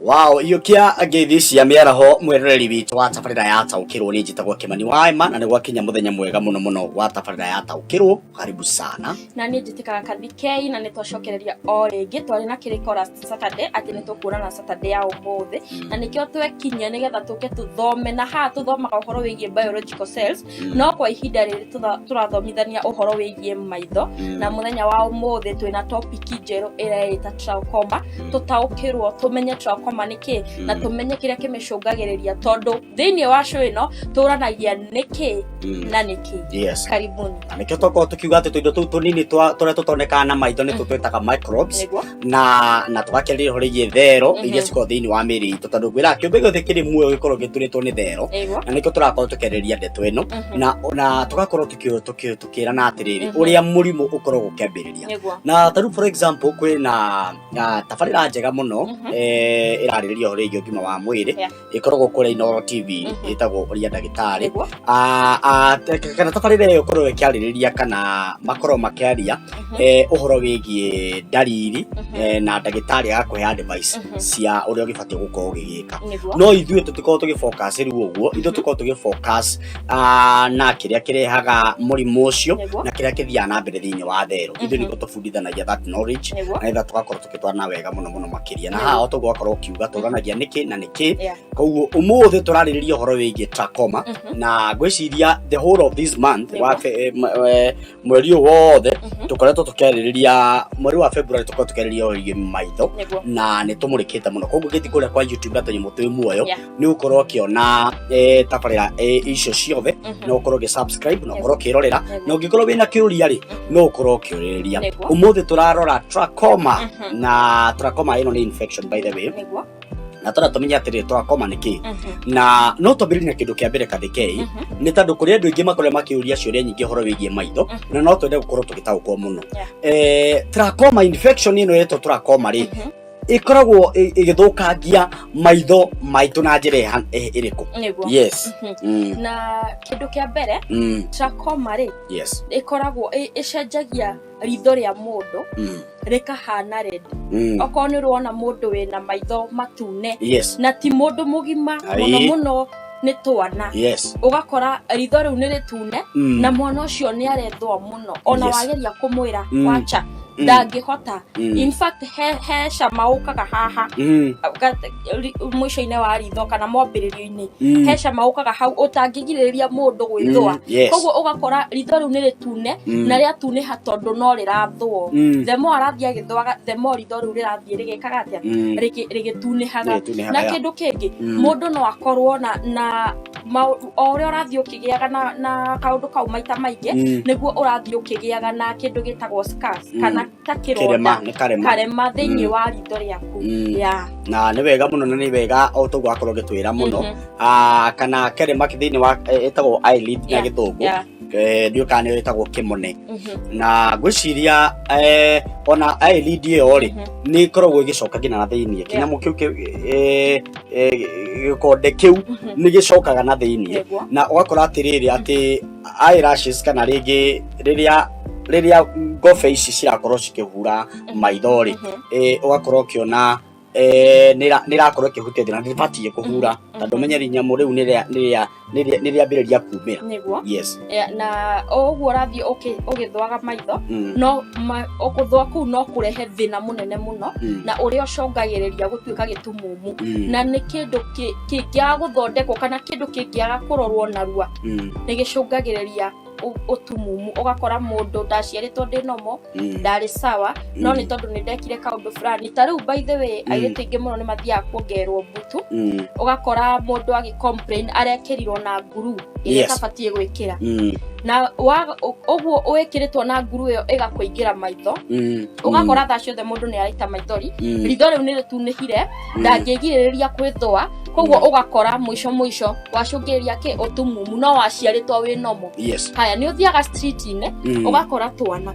Wow, iyũkia ngeithi cia mĩaraho mwĩroreri witũ wa tabarĩra ya taũkĩrwo. Nĩ njĩtagwo Kĩmani Waema na nĩ gwakinya mũthenya mwega mũno mũno wa tabarĩra ya taũkĩrwo. Karibu sana. Na niĩ njĩtĩkaga Kathikei, na nĩ twacokereria o rĩngĩ. Twarĩ na kĩrĩko last Saturday atĩ nĩ tũkuonana Saturday ya ũmũthĩ, na nĩkĩo twekinyia nĩgetha tũke tũthome. Na haha tũthomaga ũhoro wĩgiĩ biological cells, no kwa ihinda rĩrĩ tũrathomithania ũhoro wĩgiĩ maitho. Na mũthenya wa ũmũthĩ twĩna topic njerũ ĩreĩta trachoma. Tũtaũkĩrwo, tũmenye trachoma nĩ kĩ na tũmenye kĩrĩa kĩmĩcũngagĩrĩria, tondũ thĩinĩ wa show ĩno tũranagia nĩkĩ na nĩkĩ. Karibuni. Na nĩkĩo twakorwo tũkiuga atĩ tũindo tũu tũnini tũrĩa tũtonekaga na maitho nĩ tũtwĩtaga microbes. Na tũgakĩarĩria ũhoro wĩgiĩ thero iria cikoragwo thĩinĩ wa mĩĩrĩ itũ, tondũ ngwĩraga kĩũmbe gĩothe kĩrĩ muoyo gĩkoragwo gĩturĩtwo nĩ thero. Na nĩkĩo tũrakorwo tũkĩarĩrĩria ndeto ĩno na tũgakorwo tũkĩrana atĩrĩrĩ ũrĩa mũrimũ ũkoragwo ũkĩambĩrĩria. Na tarĩu, for example, kwĩna na tabarĩra njega mũno ĩrarĩrĩria ũhoro wĩgiĩ ũgima wa mwĩrĩ ĩkoragwo kũrĩa Inooro TV, ĩtagwo Ũria Ndagĩtarĩ. Kana tabarĩra ĩyo ĩkoragwo ĩkĩarĩrĩria kana makoragwo makĩaria ũhoro wĩgiĩ ndariri na ndagĩtarĩ agakũhe advice cia ũrĩa ũgĩbatiĩ gũkorwo ũgĩgĩka. No ithuĩ tũtikoragwo tũgĩfocus rĩu ũguo, ithuĩ tũkoragwo tũgĩfocus na kĩrĩa kĩrehaga mũrimũ ũcio na kĩrĩa kĩthiaga na mbere thĩinĩ wa thero. Ithuĩ nĩguo tũbundithanagia that knowledge na nĩgetha tũgakorwo tũgĩtwarana wega mũno mũno makĩria. Na haha o toguo wakorwo ũkiuga, tũranagia nĩkĩ na nĩkĩ. Koguo ũmũthĩ tũrarĩrĩria ũhoro wĩgiĩ trachoma, na ngwĩciria the whole of this month wa mweri ũyũ wothe tũkoretwo tũkĩarĩrĩria, mweri wa February tũkoretwo tũkĩarĩrĩria ũhoro wĩgiĩ maitho na nĩ tũmũrĩkĩte mũno. Koguo gĩthiĩ kũrĩa kwa YouTube na tũnyamũ twĩ muoyo nĩ ũkorwo ũkĩona tabarĩra icio ciothe, no ũkorwo ũgĩ subscribe na ũkorwo ũkĩrorera, na ũngĩkorwo wĩna kĩũria rĩ, no ũkorwo ũkĩũrĩrĩria. Ũmũthĩ tũrarora trachoma, na trachoma ĩno nĩ infection, by the way. Na tũra tũmenye atĩrĩrĩ, trachoma nĩ kĩ? Na no twambĩrĩrie na kĩndũ kĩa mbere, Kathikei, nĩ tondũ kũrĩ andũ aingĩ makorwo makĩũria ciũria nyingĩ ũhoro wĩgiĩ maitho na no twende gũkorwo tũgĩtaũkwo mũno. Trachoma infection ĩno ĩtwo trachoma rĩ, ĩkoragwo ĩgĩthũkangia maitho maitũ na njĩra ĩrĩkũ? Yes. Na kĩndũ kĩa mbere, trachoma rĩ, ĩkoragwo ĩcenjagia ritho rĩa mũndũ rĩkahana red. Okorwo nĩ ũrona mũndũ wĩna maitho matune, na ti mũndũ mũgima, mũno mũno nĩ twana, ũgakora ritho rĩu nĩ rĩtune na mwana ũcio nĩ arethwo mũno, ona wageria kũmwĩra wacha, ndangĩhota. In fact, he cama ũkaga haha mũico-inĩ wa ritho kana mwambĩrĩrio-inĩ, he cama ũkaga hau ũtangĩgirĩrĩria mũndũ gwĩthũa. Koguo ũgakora ritho rĩu nĩ rĩtune na rĩatunĩha tondũ no rĩrathũo. The more arathiĩ agĩthũaga, the more ritho rĩu rĩrathiĩ rĩgĩkaga atĩa? Rĩgĩtunĩhaga. Rĩgĩtunĩhaga, Na yeah. kĩndũ kĩngĩ, mũndũ no akorwo na o ũrĩa ũrathiĩ ũkĩgĩaga na kaũndũ kau maita maingĩ, nĩguo ũrathiĩ ũkĩgĩaga na kĩndũ gĩtagwo scars kana ta kĩrema. Kĩronda. Nĩ karema. Karema thĩinĩ wa ritho rĩaku. Ya. Na nĩ wega mũno, na nĩ wega o toguo akorwo ũgĩtwĩra mũno. Kana kerema thĩinĩ wa ĩtagwo eyelid na gĩthũngũ. Ndiũĩ kana nĩ ĩtagwo kĩmone. Na ngwĩciria ona eyelid ĩyo rĩ, nĩ ĩkoragwo ĩgĩcoka nginya na thĩinĩ kĩnyamũ kĩu gĩkonde kĩu nĩ gĩcokaga na thĩinĩ. Na ũgakora atĩrĩrĩ, atĩ eyelashes kana rĩngĩ rĩrĩa ngobe ici cirakorwo cikĩhura maitho rĩ, ũgakorwo ũkĩona nĩ ĩrakorwo ĩkĩhutia thĩ na ndĩbatiĩ kũhura, tondũ menye nyamũ rĩu nĩ rĩambĩrĩria kumĩra. Yeah, na o ũguo ũrathiĩ ũgĩthũaga maitho, no gũthũa kũu no kũrehe thĩna mũnene mũno na ũrĩa ũcũngagĩrĩria gũtuĩka gĩtumumu. Na nĩ kĩndũ kĩngĩaga gũthondekwo kana kĩndũ kĩngĩaga kũrorwo narua, nĩ gĩcũngagĩrĩria ũtumumu. Ũgakora mũndũ, ndaciarĩtwo ndĩ normal, ndarĩ sawa, no nĩ tondũ nĩ ndekire kaũndũ fulani. Ta rĩu, by the way, airĩtu aingĩ mũno nĩ mathiaga kuongererwo mbutu. Ũgakora mũndũ agĩ complain arekĩrirwo na nguru ĩrĩa ĩtabatiĩ gwĩkĩra, na ũguo wĩkĩrĩtwo na nguru ĩyo ĩgakũingĩra maitho. Ũgakora thaa ciothe mũndũ nĩ araita maithori. Ritho rĩu nĩ rĩtunĩhire, ndangĩgirĩrĩria kwĩthũa. Koguo ũgakora mũico mũico wacũngĩrĩria kĩ? Ũtumumu, no waciarĩtwo wĩ normal. Haya, nĩ ũthiaga street-inĩ, ũgakora twana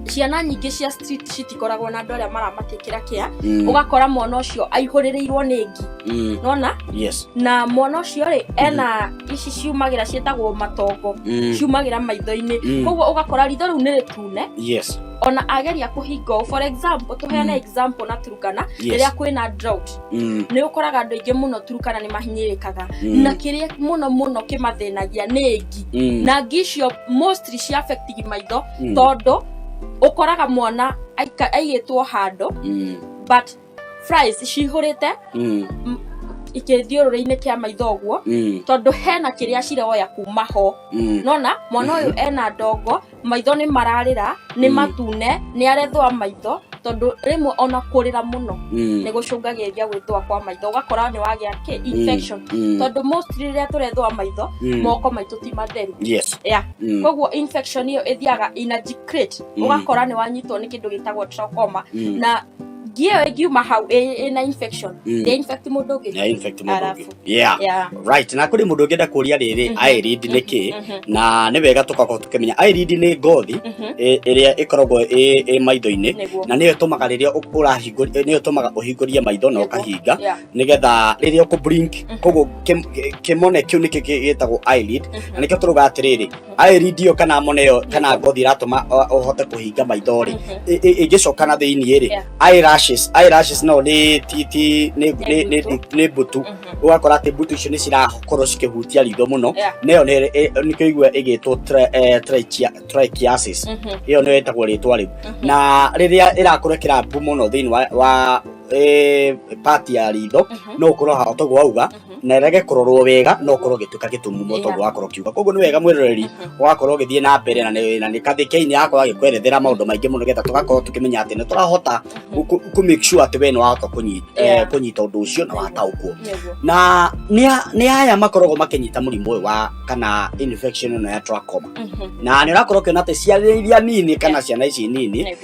Ciana nyingĩ cia street citikoragwo na andũ arĩa maramatikĩra kĩa. Ũgakora mwana ũcio aihũrĩrĩirwo nĩ ngi. Nona? Yes. Na mwana ũcio rĩ, ena ici ciumagĩra ciĩtagwo matongo, ciumagĩra maitho-inĩ. Koguo ũgakora ritho rĩu nĩ rĩtune. Ona ageria kũhinga ũũ, for example, tũheane example na Turukana, rĩrĩa kwĩna drought, nĩ ũkoraga andũ aingĩ mũno Turukana nĩ mahinyĩrĩkaga, na kĩrĩa mũno mũno kĩmathĩnagia nĩ ngi. Na ngi icio mostly cia affect maitho, tondũ ũkoraga mwana aigĩtwo handũ, but flies cihũrĩte ikĩthiũrũrĩ-inĩ kĩa maitho ũguo, tondũ hena kĩrĩa ciroya kuma ho. Nona mwana ũyũ ena ndongo, maitho nĩ mararĩra, nĩ matune, nĩ arethũa maitho, tondũ rĩmwe ona kũrĩra mũno nĩ gũcũngagĩrĩria gwĩthũa kwa maitho. Ũgakora nĩ wagĩa kĩ infection, tondũ mostly rĩrĩa tũrethũa maitho, moko maitũ ti matheru. Yeah. Koguo infection ĩyo ĩthiaga in a crate, ũgakora nĩ wanyitwo nĩ kĩndũ gĩtagwo trachoma, na ngi ĩyo ĩngiuma hau ĩna infection, ndĩ infect mũndũ ũngĩ. Yeah, infect mũndũ ũngĩ. Arabu. Yeah. Right, na kũrĩ mũndũ ũngĩenda kũria rĩrĩ, eyelid nĩ kĩ? Na nĩ wega tũgakorwo tũkĩmenya eyelid nĩ ngothi ĩrĩa ĩkoragwo ĩ maitho-inĩ, na nĩyo ĩtũmaga rĩrĩa ũrahingũria, nĩyo ĩtũmaga ũhingũrie maitho na ũkahinga, nĩgetha rĩrĩa ũkũ blink. Koguo kĩmone kĩu nĩkĩo gĩtagwo eyelid, na nĩkĩo tũrauga atĩrĩrĩ, eyelid ĩyo kana mone ĩyo kana ngothi ĩratũma ũhote kũhinga maitho rĩ, ĩngĩcoka na thĩiniĩ rĩ, eyelashes no nĩ ti ti nĩ nĩ nĩ nĩ mbutu. Ũgakora atĩ mbutu icio nĩ cirakorwo cikĩhutia ritho mũno. Nayo nĩ nĩkĩo igua ĩgĩtwo trichiasis. Ĩyo nĩyo ĩtagwo rĩtwa rĩu. Na rĩrĩa ĩrakorwo ĩkĩrambu mũno thĩinĩ wa part ya ritho, no ũkorwo haha toguo wauga, na ĩrege kũrorwo wega, no ũkorwo ũgĩtuĩka gĩtumumu, toguo wakorwo ũkiuga. Koguo nĩ wega mwĩroreri ũgakorwo ũgĩthiĩ na mbere, na nĩ Kathĩ yakorwo agĩkwerethera maũndũ maingĩ mũno, nĩgetha tũgakorwo tũkĩmenya atĩ nĩ tũrahota kũ make sure atĩ we nĩ wahota kũnyita ũndũ ũcio na wataũkwo. Na nĩ aya makoragwo makĩnyita mũrimũ ũyũ wa kana infection ĩno ya trachoma, na nĩ ũrakorwo ũkĩona atĩ ciana iria nini kana ciana ici nini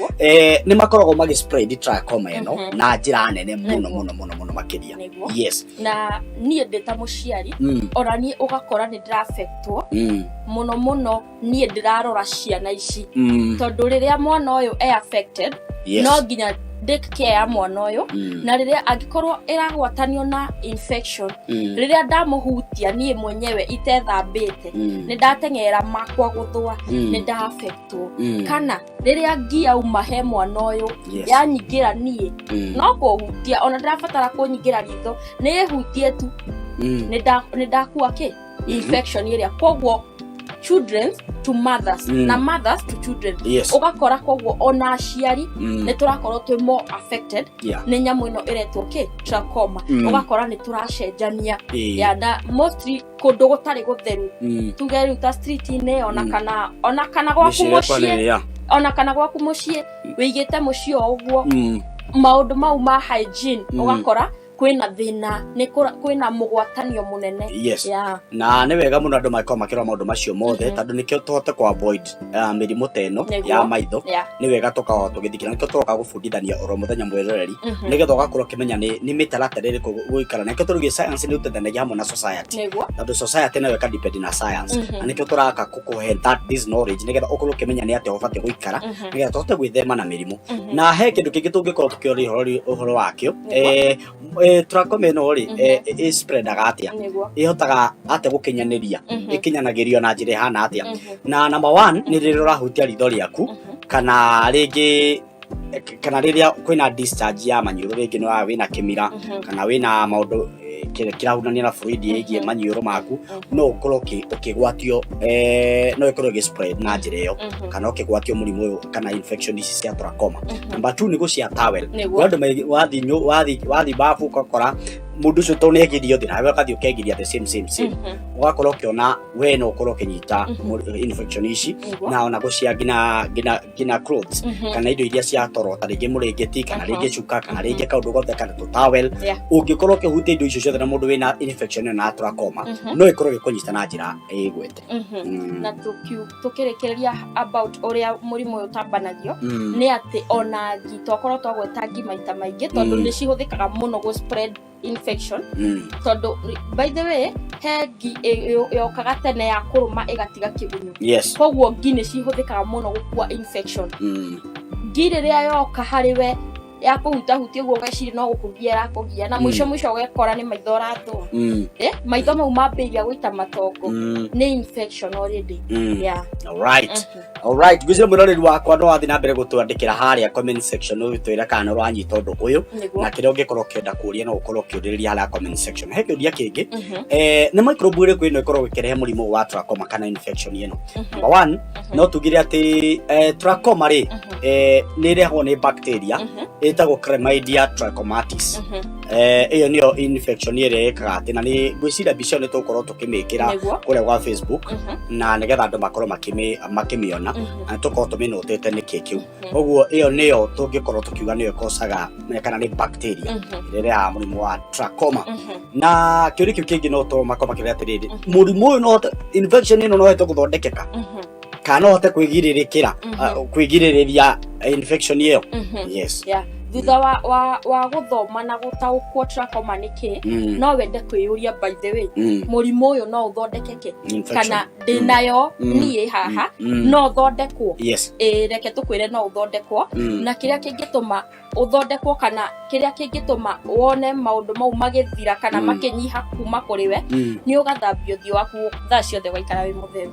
nĩ makoragwo magĩ spread trachoma ĩno na njĩra nene mũno, mũno mũno mũno makĩria. Yes. Na niĩ ndĩ ta mũciari, ona niĩ ũgakora nĩ ndĩrafectwo mũno mũno. Niĩ ndĩrarora ciana ici, tondũ rĩrĩa mwana ũyũ e affected, no nginya take care ya mwana ũyũ. Na rĩrĩa angĩkorwo ĩragwatanio na infection, rĩrĩa ndamũhutia niĩ mwenyewe itethambĩte, nĩ ndateng'era makwa gũthũa, nĩ ndafectwo. Kana rĩrĩa ngi yauma he mwana ũyũ, yanyingĩra niĩ, no kũhutia, ona ndĩrabatara kũnyingĩra ritho, nĩ ĩhutie tu, nĩ ndakua kĩ infection ĩrĩa. Koguo children to mothers, na mothers to children. Ũgakora koguo ona aciari nĩ tũrakorwo twĩ more affected nĩ nyamũ ĩno ĩretwo kĩ trachoma. Ũgakora nĩ tũracenjania. Yeah, na mostly kũndũ gũtarĩ gũtheru, tuge rĩu ta street-inĩ, ona kana gwaku Mĩciĩ yakwa mũciĩ, ona kana gwaku mũciĩ wĩigĩte mũciĩ o ũguo, maũndũ mau ma hygiene, ũgakora kwĩna thĩna, nĩ kwĩna mũgwatanio mũnene. Na nĩ wega mũno andũ makorwo makĩrora maũndũ macio mothe, tondũ nĩkĩo tũhote kũ avoid mĩrimũ ta ĩno ya maitho. Nĩ wega tũkahoa tũgĩthikĩra, nĩkĩo tũroka gũbundithania oro mũthenya, mwĩroreri, nĩgetha ũgakorwo ũkĩmenya nĩ mĩtaratara ĩrĩkũ gũikara. Nĩkĩo tũrauga science nĩ ũteithanagia hamwe na society, tondũ society nayo ĩka depend na science. Na nĩkĩo tũraka kũkũhe that this knowledge, nĩgetha ũkorwo ũkĩmenya nĩ atĩa ũbatiĩ gũikara, nĩgetha tũhote gwĩthema na mĩrimũ. Na he kĩndũ kĩngĩ tũngĩkorwo tũkĩoria ũhoro wakĩo, trachoma ĩno rĩ, ĩ spreadaga atĩa? Ĩhotaga atĩa gũkinyanĩria? Ĩkinyanagĩrio na njĩra ĩhana atĩa? Na number one nĩ rĩrĩa ũrahutia ritho rĩaku, kana rĩngĩ kana rĩrĩa kwĩna discharge ya maniũrũ, rĩngĩ nĩ wĩna kĩmira, kana wĩna maũndũ kĩrahutania na fluid ĩgiĩ maniũrũ maku, no ũkorwo ũkĩgwatio, no ĩkorwo ĩgĩ spread na njĩra ĩyo, kana ũkĩgwatio mũrimũ ũyũ kana infection ici cia trachoma. Number two nĩ gũcia towel. Andũ wathiĩ babu, ũgakora mũndũ ũcio tondũ nĩ egirio thĩ, nawe ũgathiĩ ũkegiria the same same same, ũgakorwo ũkĩona we no ũkorwo ũkĩnyita infection ici. Na ona gũcia nginya clothes, kana indo iria cia toro, ta rĩngĩ mũrĩngĩti, kana rĩngĩ cuka, kana rĩngĩ kaũndũ gothe, kana tũ towel, ũngĩkorwo ũkĩhutia indo icio ciothe na mũndũ wĩna infection ĩno ya trachoma, no ĩkorwo ĩgĩkũnyita na njĩra ĩgwete. Na tũkĩrĩkĩrĩria about ũrĩa mũrimũ ũyũ ũtambanagio, nĩ atĩ ona ngi, twakorwo twagweta ngi maita maingĩ, tondũ nĩ cihũthĩkaga mũno gũ spread infection. Tondũ by the way, he ngi yokaga tene ya kũrũma ĩgatiga kĩgunyũ. Koguo ngi nĩ cihũthĩkaga mũno gũkua infection. Ngi rĩrĩa yoka harĩ we ya kũhutahutia ũguo, ũgeciria no gũkũgia ĩrakũgia, na mũico mũico ũgekora nĩ maitho ũrathũa. Maitho mau mambĩrĩria gũita matongo, nĩ infection already. Yeah. Alright. Alright, ngwĩciria mwĩroreri wakwa no wathiĩ na mbere gũtwandĩkĩra harĩa comment section, ũgĩtwĩra kana nĩ ũranyita ũndũ ũyũ, na kĩrĩa ũngĩkorwo ũkĩenda kũũria no ũkorwo ũkĩũrĩrĩria harĩa comment section. He kĩũria kĩngĩ. Nĩ microbe ĩrĩkũ ĩno ĩkoragwo ĩkĩrehe mũrimũ wa trachoma kana infection ĩno? Number one, no tugire atĩ trachoma rĩ, nĩ ĩrehagwo nĩ bacteria ĩtagwo Chlamydia trachomatis. Ĩyo nĩyo infection ĩrĩa ĩkaga atĩ, na nĩ ngwĩciria mbica ĩyo nĩ tũgũkorwo tũkĩmĩkĩra kũrĩa gwa Facebook, na nĩgetha andũ makorwo makĩmĩona, na tũkorwo tũmĩnũtĩte nĩkĩ kĩu. Koguo ĩyo nĩyo tũngĩkorwo tũkiuga nĩyo ĩkocaga kana nĩ bacteria ĩrĩa ĩrehaga mũrimũ wa trachoma. Na kĩũria kĩu kĩngĩ no to makorwo makĩũria atĩrĩrĩ, mũrimũ ũyũ no infection ĩno no ĩhote gũthondekeka, kana no hote kwĩgirĩrĩkĩra, kwĩgirĩrĩria infection ĩyo? Yes. Yeah. Thutha wa gũthoma na gũtaũkwo trachoma nĩ kĩ, no wende kwĩyũria, by the way, mũrimũ ũyũ no ũthondekeke? Infection. Kana ndĩnayo niĩ haha, no thondekwo? Yes. Ĩĩ, reke tũkwĩre no ũthondekwo. Na kĩrĩa kĩngĩtũma ũthondekwo, kana kĩrĩa kĩngĩtũma wone maũndũ mau magĩthira kana makĩnyiha kuma kũrĩ we, nĩ ũgathambia ũthiũ waku thaa ciothe, ũgaikara wĩ mũtheru.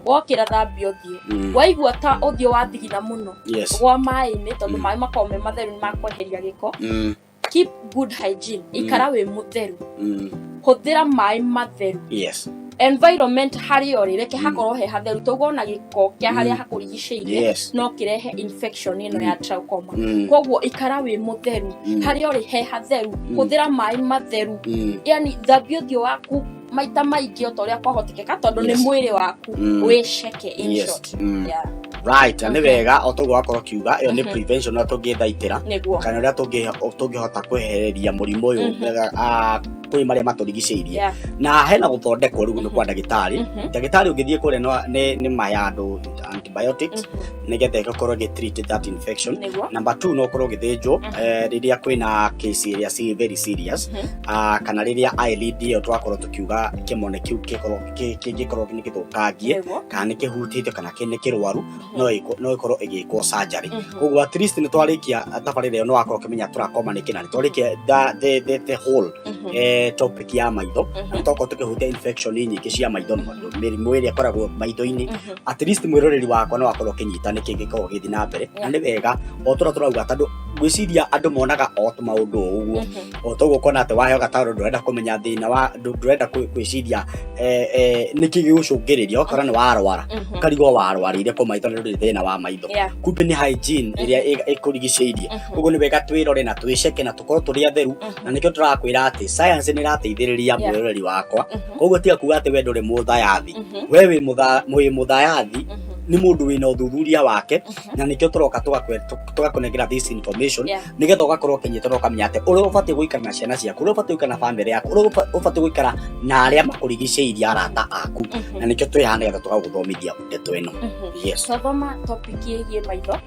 Wokĩra, thambia ũthiũ. Waigua ta ũthiũ wathigina mũno, gwa maĩ-inĩ, tondũ maĩ makoragwo me matheru, nĩ makweheria gĩko. Keep good hygiene, ikara wĩ mũtheru, hũthĩra maĩ matheru. Environment harĩa ũrĩ, reke hakorwo he hatheru, tauga ona gĩko kĩa harĩa hakũrigicĩirie no kĩrehe infection ĩno ya trachoma. Koguo ikara wĩ mũtheru, harĩa ũrĩ he hatheru, hũthĩra maĩ matheru, yani thambia ũthiũ waku maita maingĩ o ta ũrĩa kwahotekeka, tondũ nĩ mwĩrĩ waku, wĩceke in short. Yeah. Right, na nĩ wega o toguo wakorwo kiuga, ĩyo nĩ prevention ũrĩa tũngĩthaitĩra kana ũrĩa tũngĩhota kwehereria mũrimũ ũyũ kũrĩ marĩa matũrigicĩirie. Na hena gũthondekwo rĩu nĩ kwa ndagĩtarĩ. Ndagĩtarĩ ũngĩthiĩ kũrĩa nĩ maya andũ antibiotics, nĩgetha ĩgakorwo ĩgĩ treat that infection. Number two, no ũkorwo ũgĩthĩnjwo rĩrĩa kwĩna case ĩrĩa very serious, kana rĩrĩa eyelid ĩyo twakorwo tũkiuga kĩmone kĩu kĩngĩkorwo nĩ gĩthũkangie, kana nĩ kĩhutĩtio, kana nĩ kĩrwaru, no ĩkorwo ĩgĩkwo surgery. Koguo at least nĩ twarĩkia tabarĩra ĩyo, nĩ wakorwo ũkĩmenya trachoma nĩ kĩna, nĩ twarĩkia the whole topic ya maitho, na nĩ twakorwo tũkĩhutia infection nyingĩ cia maitho, mĩrimũ ĩrĩa ĩkoragwo maitho-inĩ. At least mwĩroreri wakwa no akorwo ũkĩnyita nĩkĩ gĩkoragwo gĩgĩthiĩ na mbere. Na nĩ wega o tũrĩa tũrauga, tondũ ngwĩciria andũ monaga o tũmaũndũ o ũguo, o toguo ũkona atĩ waheo gataũrũ, ndũrenda kũmenya thĩna wa ndũrenda gwĩciria nĩkĩ gĩgũcũngĩrĩria. Ũgakora nĩ warwara, ũkarigwo warwarĩire kũ maitho, nĩ ndũrĩ thĩna wa maitho, kumbe nĩ hygiene ĩrĩa ĩkũrigicĩirie. Koguo nĩ wega twĩrore na twĩceke na tũkorwo tũrĩ atheru, na nĩkĩo tũrakwĩra atĩ science nĩ ĩrateithĩrĩria, mwĩroreri wakwa. Koguo tiga kuga atĩ we ndũrĩ mũthayathi. We wĩ mũthayathi, nĩ mũndũ wĩna ũthuthuria wake, na nĩkĩo tũroka tũgakũnengera this information, nĩgetha ũgakorwo ũkĩnyita na ũkamenya atĩ ũrĩa ũbatiĩ gũikara na ciana ciaku, ũrĩa ũbatiĩ gũikara na bamĩrĩ yaku, ũrĩa ũbatiĩ gũikara na arĩa makũrigicĩirie, arata aku. Na nĩkĩo twĩ haha, nĩgetha tũgagũthomithia ndeto ĩno. Yes. Twathoma topic ĩgiĩ maitho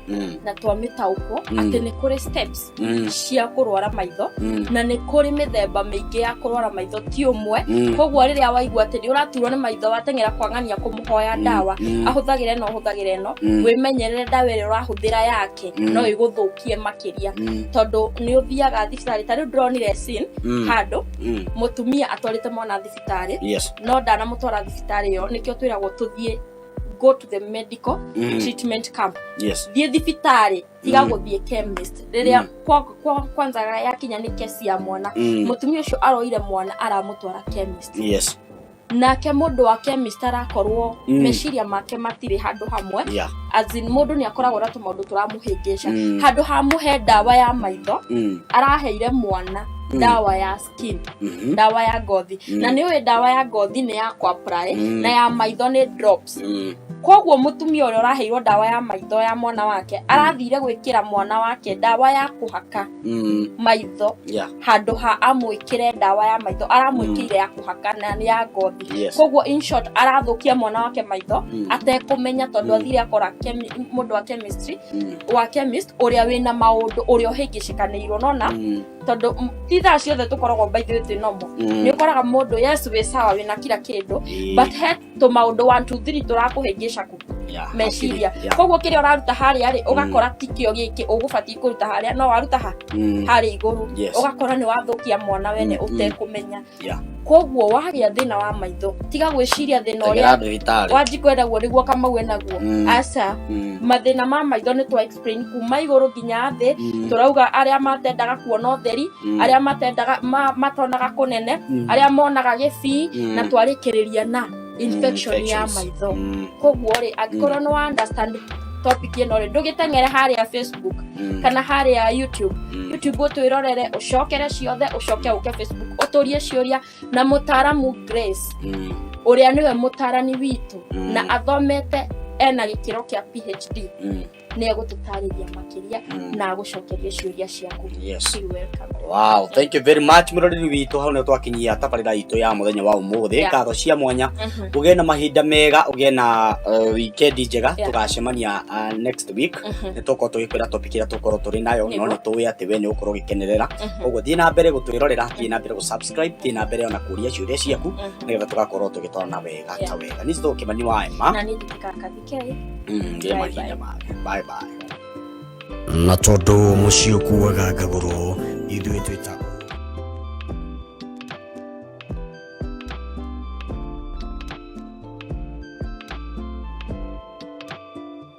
na twamĩtaũkwo atĩ nĩ kũrĩ steps cia kũrwara maitho, na nĩ kũrĩ mĩthemba mĩingĩ ya kũrwara maitho, ti ũmwe. Koguo rĩrĩa waigua atĩ nĩ ũraturwo nĩ maitho, wateng'era kwang'ania kũmũhoya ndawa, ahũthagĩre ĩno, ũhũthagĩre ĩno, wĩmenyerere ndawa ĩrĩa ũrahũthĩra yake, no ĩgũthũkie makĩria, tondũ nĩ ũthiaga thibitarĩ. Ta rĩu ndĩronire scene handũ mũtumia atwarĩte mwana thibitarĩ, no ndanamũtwara thibitarĩ ĩyo. Nĩkĩo twĩragwo tũthiĩ, go to the medical treatment camp. Thiĩ thibitarĩ, tiga gũthiĩ chemist rĩrĩa kwanza yakinya nĩ kesi ya mwana. Mũtumia ũcio aroire mwana, aramũtwara chemist, nake mũndũ wa chemist arakorwo meciria make matirĩ handũ hamwe. As in, mũndũ nĩ akoragwo na tũmaũndũ tũramũhĩngĩca. Handũ ha mũhe ndawa ya maitho, araheire mwana ndawa ya skin, ndawa ya ngothi. Na nĩ ũĩ ndawa ya ngothi nĩ ya kũ apply, na ya maitho nĩ drops. Koguo mũtumia ũrĩa ũraheirwo ndawa ya maitho ya mwana wake arathire gwĩkĩra mwana wake ndawa ya kũhaka maitho. Handũ ha amwĩkĩre ndawa ya maitho, aramwĩkĩire ya kũhaka na nĩ ya ngothi. Koguo in short, arathũkia mwana wake maitho atekũmenya, tondũ athire akora mũndũ wa chemistry, wa chemist ũrĩa wĩna maũndũ, ũrĩa ũhĩngĩcĩkanĩirwo nona, tondũ ti thaa ciothe tũkoragwo, by the way, twĩ normal. Nĩ ũkoraga mũndũ, yes, wĩ sawa, wĩna kila kĩndũ, but he tũmaũndũ 1 2 3 tũrakũhĩngĩca kũ. Meciria. Hakiri, yeah. Koguo kĩrĩa ũraruta harĩa rĩ, ũgakora tikĩo gĩkĩ ũgũbatiĩ kũruta harĩa, no waruta ha harĩa igũrũ, ũgakora nĩ wathũkia mwana wene ũtekũmenya. Koguo wagĩa thĩna wa maitho, tiga gwĩciria thĩna Teng'era ũrĩa thibitarĩ. Wanjikũ enaguo nĩguo Kamau enaguo. Aca. Mathĩna ma maitho nĩ twa explain kuma igũrũ nginya thĩ. Tũrauga arĩa matendaga kuona ũtheri, arĩa matendaga matonaga kũnene, arĩa monaga gĩbii, na twarĩkĩrĩria na infection ya Infections. maitho. Koguo rĩ, angĩkorwo nĩ wa understand topic ĩno rĩ, ndũgĩteng'ere harĩa Facebook kana harĩa YouTube. YouTube ũtwĩrorere, ũcokere ciothe, ũcoke ũke Facebook ũtũrie ciũria na mũtaaramu Grace, ũrĩa nĩwe mũtaarani witũ na athomete ena gĩkĩro kĩa PhD, nĩ egũtũtarĩria makĩria na agũcokerie ciũria ciaku. Feel welcome. Wow, thank you very much, mũroreri witũ. Hau nĩ twakinyia tabarĩra itũ ya mũthenya wa ũmũthĩ. Ngatho cia mwanya. Ũgĩe na mahinda mega, ũgĩe na weekend njega. Tũgacemania next week. Nĩ tũkorwo tũgĩkwĩra topic ĩrĩa tũkorwo tũrĩ nayo, no nĩ tũĩ atĩ we nĩ ũgũkorwo ũgĩkenerera. Ũguo thiĩ na mbere gũtwĩrorera, thiĩ na mbere gũ-subscribe, thiĩ na mbere ona kũria ciũria ciaku, nĩgetha tũgakorwo tũgĩtwarana wega ta wega. Niĩ njĩtagwo Kĩmani wa Emma. Na niĩ njĩtĩkaga Kathikei. Ngĩe Bye mahinda bye. mage. Bye bye. Na tondũ mũciĩ ũkuaga ngagũrũ, ithuĩ twĩta